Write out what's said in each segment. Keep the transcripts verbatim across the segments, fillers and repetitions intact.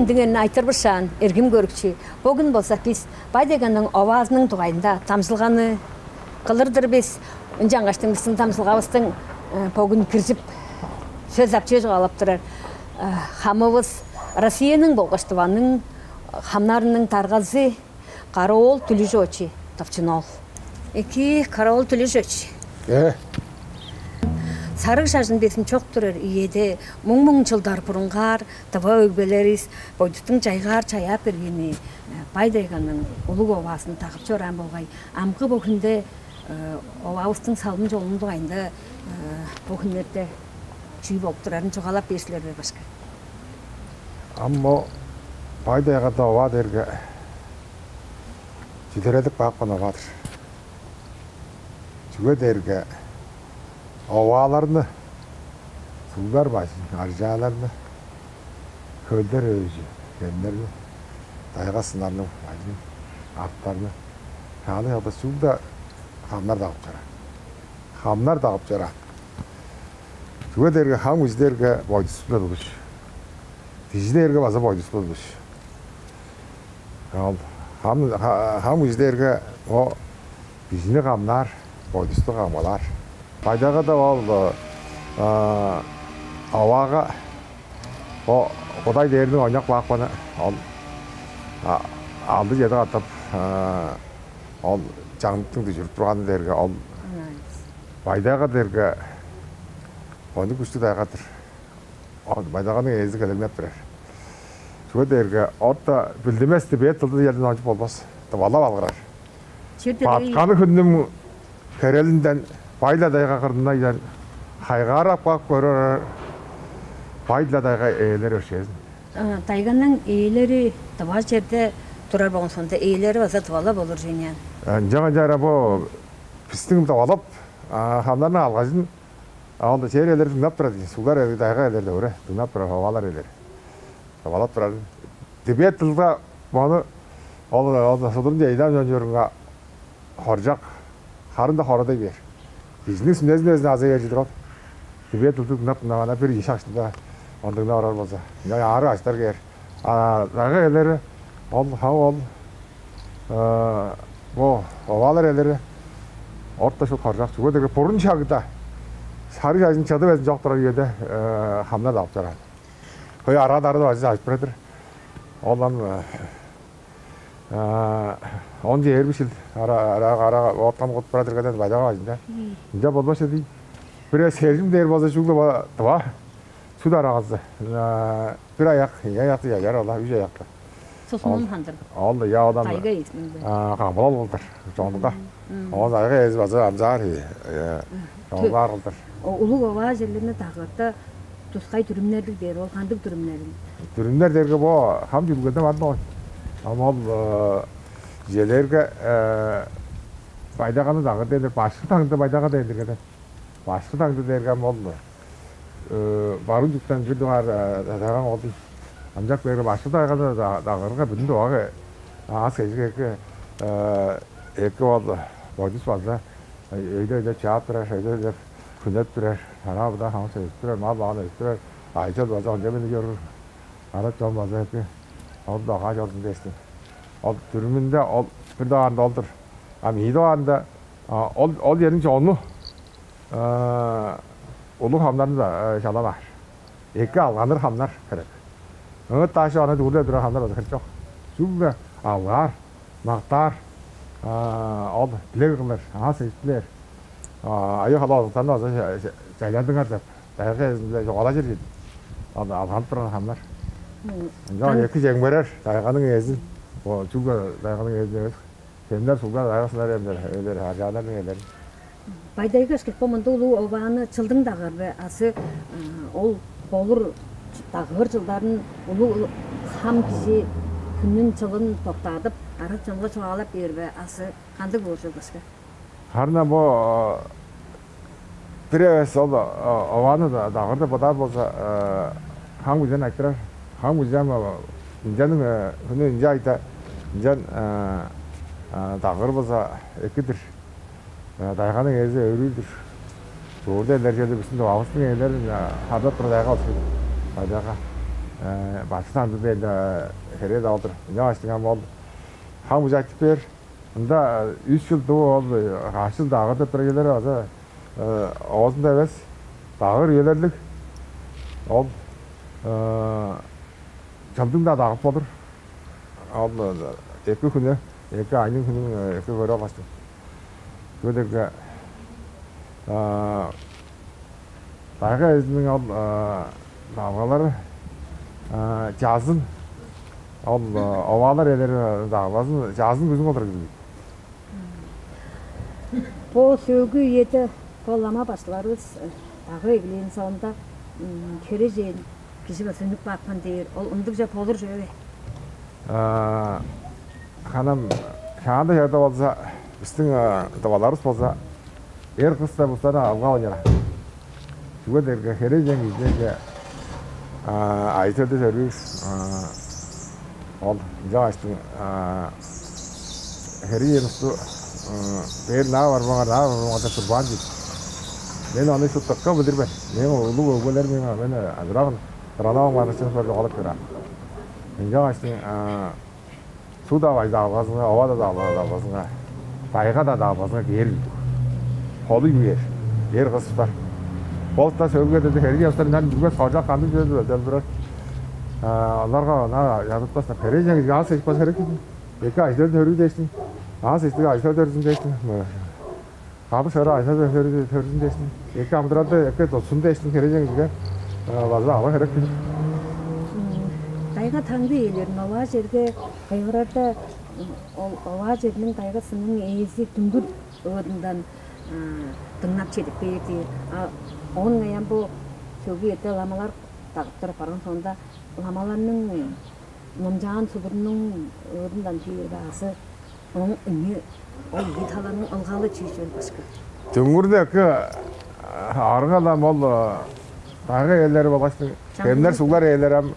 Дыңнап айтырбышаан, эргим көрүкчү, бөгүн болза бис Бай-Тайганың оваазының дугайында дамчылганы кылыр-дыр бис. Ынчангаштың бистиң дамчылгавыстың бөгүн киржип, сөс ап чүве чугаалап турар хамывыс Россияның болгаш Тываның хамнарының даргазы Кара-оол Түлүжү очи тыпчын ол. Эки, Кара-оол Түлүжү очи. Э, Сарыг шажын безин чок турар ийеде муң-муң чылдар бурунгаар тыва өгбелеривис бойдустуң чайгаар чаяап бергени Бай-Тайганың улуг оваазын дагып чораан болгай. Амгы бо хүнде оваавыстың салым-чолунуң дугайында бо хүннерде чүү болуп турарын чугаалап бээр силер бе, башкы? Ам бо Бай-Тайгада оваа дээрге чүдередип каапкан оваа-дыр. Чүге дээрге овааларны, суглар бажын, аржааларны, хөлдер өжү, хемнерни, тайга-сыннарны, бажын, арттарны, шааны чалдаш чүгле хамнар дагып чораан. Хамнар дагып чораан. Чүге дээрге хам кижи дээрге бойдус-биле тудуш. Кижи дээрге база бойдус-биле тудуш. Ол хам, ха- хам кижи дээрге о кижини камнаар, бойдусту камгалаар. Байдагада ол оваага о Кудай дээрниң ойнак баапканы ол алды-чеди катап ол чаңныктың дүжүрүп турганы дээрге ол байдага дээрге ону күштү дайгадыр. Ол байдаганның ээзи келеңнеп турар. Чүге дээрге орта билдимес дивет дылды елден ончуп болбас. Дывалап алгырар. Чер делегей Батканы хүннүң херелинден байла дайга кырнайдан хайгаарап кап көрөр байла дайга ээлер өршээзин. Тайганың ээлери дыва черде турар болгон сонда ээлери база дывала болур жөннян. Ынча ынчара бу бистиң дывалап хамнарның алгажын Ол чер элер дыңнап турар дийин. Суглар эли, дайга элер деп уре дыңнап турар, ховалар элер. Ховалап турар. Дибет дылга мону ол ол судурун жайдан жончурунга хоржак. Харын да хородай бээр. Кижиниң сүнезин өзүн азай бержидир ол. Дибет дылды дыңнап дыңнавана бир иш акшында он дыңнап орар болза. Ынча аарыг аштар кээр. А дайга элери ол хав ол бо оваалар элери орта шут хоржак чүге деге бурун шагда сарыг шажын чыды безин чок турар үеде хамнар алып чораан. Хөй араа дары бажы ажып турар. Ол ам он чээрби шил ара ара ара откан кут бара диргеден байдага бажында. Ынча болбас эди. Бир сержим дээр болза чүгле дыва сүт арагазы. Бир аяк, ийи аякты чаяр ола, үч аякты. Сосунун хандыр. Ол да я одан Тайга эзинде. Камбылал кылдыр. Чонунга. Ол тайга эзи база амзаар. Чонугаар кылдыр. Улуг оваа жерлерни дагырда тускай дүрүмнерлиг дээр ол кандыг дүрүмнерин? Дүрүмнер дээрге бо хам чүлгеде бар да. Ам ол желерге байдаганы дагыр дээлер башкы таңды байдага дээлдиргеден. Башкы таңды дээрге ам ол баруун чуктан бир дугаар даган ол. Амчак берге башкы даганы дагырга бүтүн дугага аас кежик эки эки ол бойдус база өйдө өйдө чаап турар, өйдө өйдө хүнеп турар, ана быда хамыс өстүрер, мал баганы өстүрер, айчал база онча мени көрүр. Ара чон база эки ол дагай чордун дээштин. Ол дүрүмүнде ол бир даарында олдур. Ам ийи даарында ол ол жерниң чону улуг хамнарны чалап аар. Эки алганыр хамнар херек. Ыт дашы аны дүгүрлеп турар хамнар база херек чок. Чүгле алгаар, мактаар, ол билег кылыр, аас эжиттилээр. Айы хала озуктарны база чайландыңар деп, дайга эзинде чугаалажыр чүве. Алганып турган хамнар. Ынча эки чемгерер дайганың эзин. Чүгле дайганың эзин эвес. Кемнер суглар дайгасынар эмнер, ээлер, аржааннарның ээлери. Байдайгаш кеппо мында улуу овааны чылдың дагыр бе азы ол болур дагыр жылдарын улуу хам кижи хүнүн чылын токтаадып, арат чонго чугаалап бээр бе азы кандыг боор чылдышкы? Харна бо бир эвес ол овааны дагыр деп бодаар болза, хам кижиден айтырар. Хам кижи ам ынчаның хүнү ынча айда ынчан дагыр болза экидир. Дайганың ээзи өрүүр-дүр. Чуурда элер черле биздин дывавыстың ээлерин хадап тура дайга болчу. Байдайга. Башкы санды дээрде херээ-даа болур. Ынчангаш дыңам ол хам ужаачып бээр. Ында үс чыл дуу ол каш чыл дагы деп турар чүвелер база оозунда эвес, дагыр үелерлиг. Ол чылдың-даа дагып болур. Ол эки хүнү, эки айның хүнүн эки көрүп алгаштың. Чүге дээрге дагы эзиниң ол дагбалары чазын, ол оваалар ээлери дагбазын чазын күзүн кылдыр киргизген. Бо сөөлгү үеде бо лама башкыларывыс дагы эгелээн соонда херээжен кижи база үнүп каапкан дээр, ол ындыг чүве болур чүве бе? Ханам, шаанда чорда болза, бистиң тываларывыс болза, эр-кыс деп улустарны алгап алыйннар. Чүге дээрге херээжен кижиге ажы-төлдү төрүүр, ол ынчангаштың херээжен улусту бээр наа барбаңар, наа барбаңар деп турбаан чүве. Мен ону шупту дыка билир мен. Мээң улуг өгбелерим, мен ажырагын, дыранаваң барышын көрүп алып көрөөн. Ынчангаштың Суда бай дагбазыңар, овада дагбазыңар, дагбазыңар, дайгада дагбазыңар кээр. Холуй бээр. Эр кыс бар. Болта сөөлгеде херги ястар мен билбес хоржак кандыг чүве-дир өлдел турар. Оларга ана ядытпастар. Хережең аз эшпас херек кижи. Эки ажылдар төрүү дээштиң. Аз эштиги ажылдар төрүзүн дээштиң. Кады шара айса төрүзүн дээштиң, эки амыдыралды эки тутсун дээштиң херээжен кижиге база ала херек кижи. Дайга таңды ээлерин оваа черге кыйгырарда, оваа черниң дайгасының ээзи дүңгүр ыыдындан дыңнап чедип бээр дээр. А оон ыңай ам бо сөөлгү үеде ламалар дагып туруп барган соонда ламаларның номчаан судурунуң ыыдындан бээр баазы. Оң ыңы ол ийи таланың ылгалы чүү чүвел башка? Дүңгүрде эки арыгал ам ол дагы ээлери болгаштың, кемнер суглар ээлери ам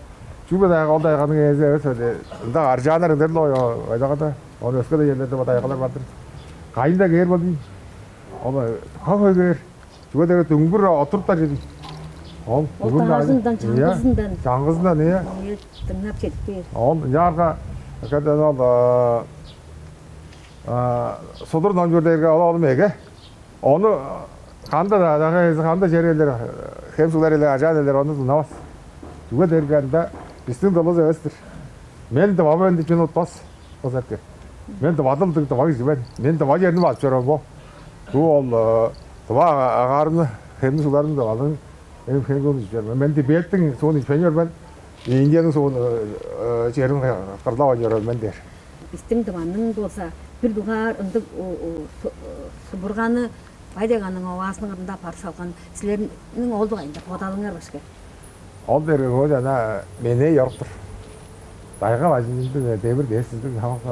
чүгле дагы ол дайганың ээзи эвес бе? Ында аржааннар ындыр-ла ойдагада, ону өске-даа ээлерде бо дайгалар бар-дыр. Кайында кээр болду ийин? Ол хой кээр. Чүге дээрге дүңгүр оттуруптар чедиң. Ол Ол бүгүн даажындан, чаңгызындан. Чаңгызындан, ийе. Ийе, дыңнап чедип кээр. Ол ынчаарга экеден ол судур номчур дээрге ол олум эге. Ону канда-даа дагы канда чер элер, хем суглар элер, ажаан элер ону дыңнавас. Чүге дээрге анда бистиң дылывыс эвес-тир. Мен дывап эвен деп мен утпас. Кызарты. Мен дывадылдыг дыва кижи мен. Мен дыва черни базып чорор бо. Бу ол дыва агаарны, хемни сугларын дывалын эми хемгүүн ижип чор мен. Мен Тибеттиң суун ишпейн чор мен. Индияның суун черин кырлавайн чорор мен дээр. Бистиң дываның болза бир дугаар ындыг субурганы Бай-Тайганың оваазының кырында бар салган силерниң ол дугайында бодалыңар башка. Ол дээрге көөр ана менээ йоруктур. Дайга бажыңдыг дебир дээстиндиг хамык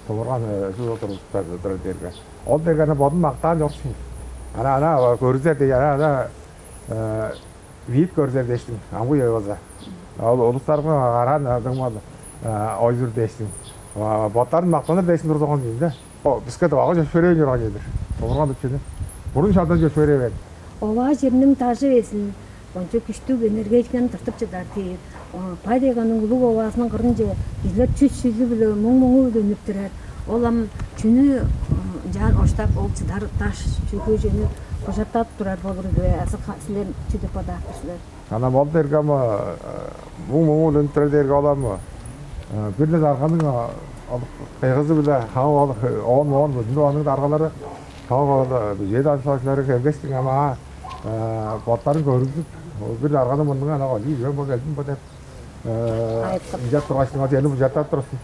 тывырган чүл отуруптар дээрге. Ол дээрге ана бодун мактаан чорукчу. Ана ана көрүзер дей ана ана вид көрүзер дээштиң амгы йой болза. Ол улустарга араан дыңмал ойзур дээштиң. Боттарын мактаныр дээштиң турзаган ийин да. Биске дывага чөпшөрээ чорган чедир. Тывырган деп чүнү. Бурун шадан чөпшөрээ бээр. Оваа черниң дажы безин кончуг күштүг энергетиканы тыртып чыдар дээр. Бай-Тайганың улуг оваазының кырынче кижилер чүс-чүзү-биле, муң-муңу-биле үнүп турар. Ол ам чүнү ынчаар оштап, ол чыдар даш чүгүжүнү бужартап турар болур бе? Азы силер чү деп бодаар силер? Ана ол дээрге ам муң-муңу-биле үнүп турар дээрге ол ам бир-ле дарганың кыйгызы-биле хавы ол оон-моон бүдүн дываның даргалары хавы ол бүзээ дажылаачылары келгештиң ама боттарын көргүзүп, бир дарганы мурнунга ана кожуй үен бо келдим бо деп ынчап тургаш, ынча эли бужартап турасың.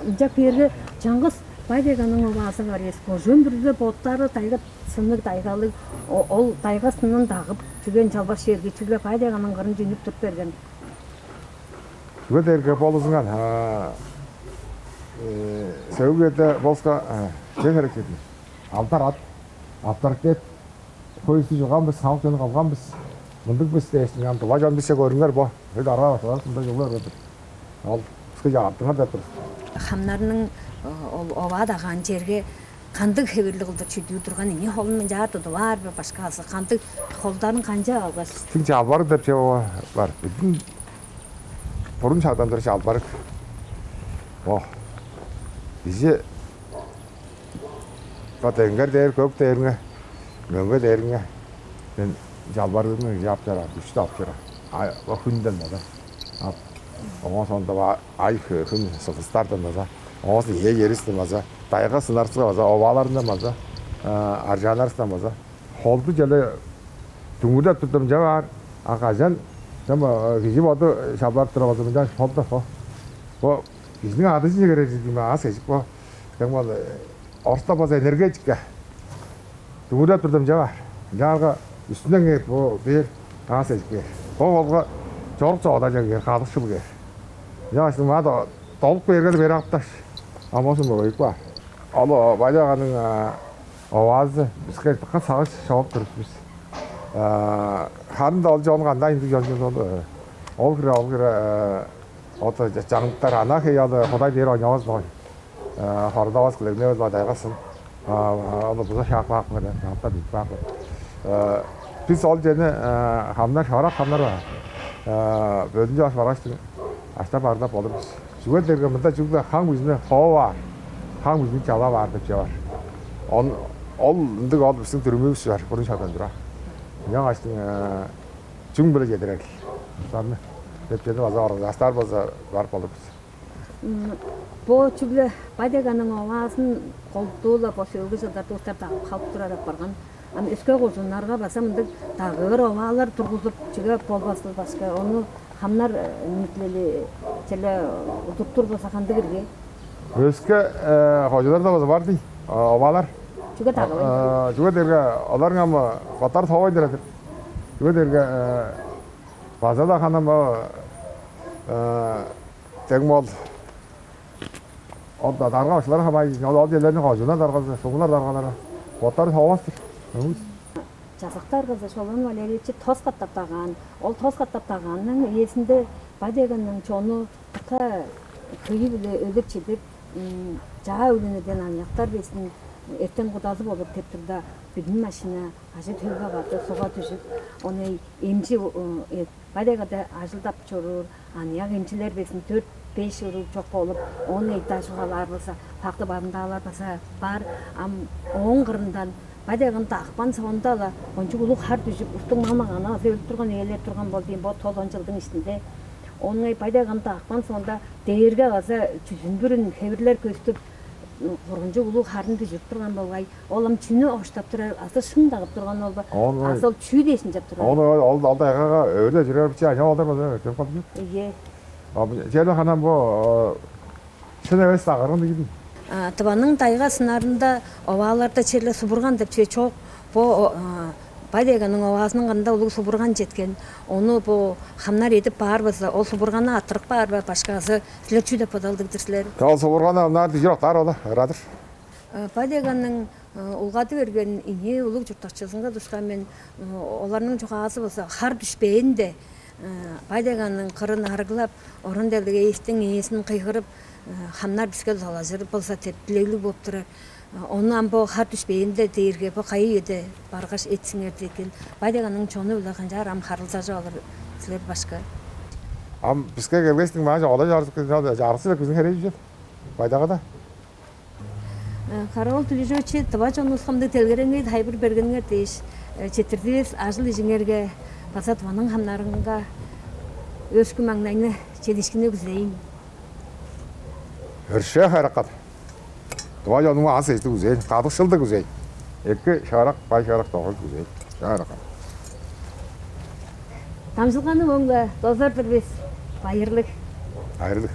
Ынча кээрге чаңгыс Бай-Тайганың оваазы бар эвес, кожуун бүрүзү боттары дайга сынныг дайгалыг, ол дайга сынын дагып, чүген чалбаш черге чүгле Бай-Тайганың кырынче үнүп туруп берген. Чүге дээрге болузуңар сөөгү үеде болуска че херек чедиң. Алдар ат, авторитет, хөй үстү чылган бис, хамык чонну кылган бис, мындыг бис дээштиң ам дыва чон бисче көрүңер бо. Хөй дарга башкалар мында чугула берген-дир. Ол биске чагыртыңар деп тур. Хамнарның ол оваа дагаан черге кандыг хевирлиг кылдыр чүдүү турган, эмне холун мынчаар тудуп аар бе, башкаазы кандыг холдарын канчап алгаш? Тиң чалбарыг деп чева бар. Бүдүн Бурун шагдан тура чалбарыг. О, кижи бо деңгер дээр, көк дээринге, мөңге дээринге мен чалбарыгны кижи ап чораар, күштү ап чораар. А бо хүнден база ап, оон соонда ба ай, хө- хүн сывыстардан база, оон соонда ие еристен база, дайга сынарыстан база, овааларындан база, аржааннарыстан база холду черле дүңүрдеп турдум чап аар. А кажан чам кижи боду шалбарып тура болза, мынча холда хо. Бо кижиниң адыжынче кирер чедиң аас эжик бо. Дем ол орустап болза энергетика. Дүңүрдеп турдум чап аар. Ынчаарга үстүнден кээп бо бээр аас эжик бээр. Бо болга чорук чоодажа кээр, кадыкшыл кээр. Ынчангаш маа долук бээрге бери апташ. А мосун бо ыйык баар. Ол Бай-Тайганың оваазы биске дыка сагыш чогуп тур бис. Харын-даа ол чон кандай ындыг чон чон ол. Ол хире, ол хире ол чаңныктар ана хей алы Кудай дээр ойнавас болгай. Хорудавас килегневес бай дайгасын. Ол буза шаап каапкан чаңныктар билип каапкан. Бис ол чени хамнар, шорак хамнар бөлүнчү баш баргаштың аштап арлап болур бис. Чүге дээрге мында чүгле хаң бижини хооп аар, хаң бижини чалап аар деп чүве бар. Он ол ындыг ол биздин дүрүмүбүс бар бурун шагдан тура. Ынчангаштың чүң-биле чедирер устарны деп чеди база барган жаштар база барып болур бис. Бо чүгле Бадеганың оваазын колдуу-ла бо сөөлгү жылдарда улустар дагып халып турар апарган. Ам өске кожууннарга база мындыг дагыыр оваалар тургузуп, чүге болбазыл башка ону хамнар ниитилели черле удуп турбуза кандыг ирги? Өске кожуларда база бар дий оваалар. Чүге дагылайн? Чүге дээрге оларың ам боттары тоовайн турар. Чүге дээрге база-ла ханам дегим ол ол дарга башкылары хамай ол ол жерлерни кожуунар даргазы, шугулар даргалары боттары тоовас-тыр. Чазактар кызы Шолбан Валерьевич тос катап дагаан. Ол тос катап дагаанның үезинде Бадеганның чону дыка хөйү-биле өлүп чедип, чаа өлүнеден аныяктар безин эртен кудазы болур деп турда, бүдүн машина ажы төлге барды суга дүжүп, ону эмчи Бадегада ажылдап чоруур аныяк эмчилер безин төрт-беш уруг чок болуп, ону эйдажып алаар болза, факты барымдаалар база бар. Ам ооң кырындан Бадегын дагыпкан соонда-ла кончуг улуг хар дүжүп, устуң мал-маганнаа база өлүп турган ээлер турган болду ийин бо тозон чылдың иштинде. Оон ыңай Бадегын дагыпкан соонда дээрге база чүзүн-бүрүн хевирлер көстүп, коргунчуг улуг харын дүжүрүп турган болгай. Ол ам чүнү оштап турар, азы шын дагып турган ол бе? Оон ой. Азы ол чүү дээш ынчап турар? Оон ой, ол алда айгага өөрүнө чүрээр биче аняа болдар база өтүп калды. Ийе. Черле ханам бо шын эвес дагыргын дигидим. Тываның дайга сынарында овааларда черле субурган деп чүве чок. Бо Бадеганың оваазының кырында улуг субурган четкен. Ону бо хамнар эдип баар база, ол субурганны аттырып баар ба, башкаазы силер чүү деп бодалдыг-дыр силер? Ол субурганы хамнаар дижир октаар ола ырадыр. Бадеганың улгады берген ийи улуг чурттакчызынга душкан мен. Оларның чугаазы болза хар дүшпээн-де, Бадеганың кырын арыглап, орун делдеге эстиң ээзин кыйгырып, хамнар биске дузалажыр болза деп дилеглиг болуп турар. Ону ам бо хар дүшпээн-де дээрге бо кайы үеде баргаш этсиңер деген. Бадеганың чону-биле канчаар ам харылзажып алыр силер башка? Ам биске келгестиң маа чоголой чаргысы деп кижиниң херээ чүве. Байдагада. Каравыл Түлүжүвичи тыва чонувуска мындыг делгереңниг тайбыр бергениңер дээш, четирдивис ажыл ижиңерге база тываның хамнарынга өшкү маңнайны чедишкинни күзейн. Өршээ хайраккан. Тыва чонуңга аас эжди күзейн, кадыкшылды күзейн. Эки шаарак, бай шаарак догур күзейн. Шаараккан. Дамчылганы мөңге дозар-дыр бис. Байырлыг. Байырлыг.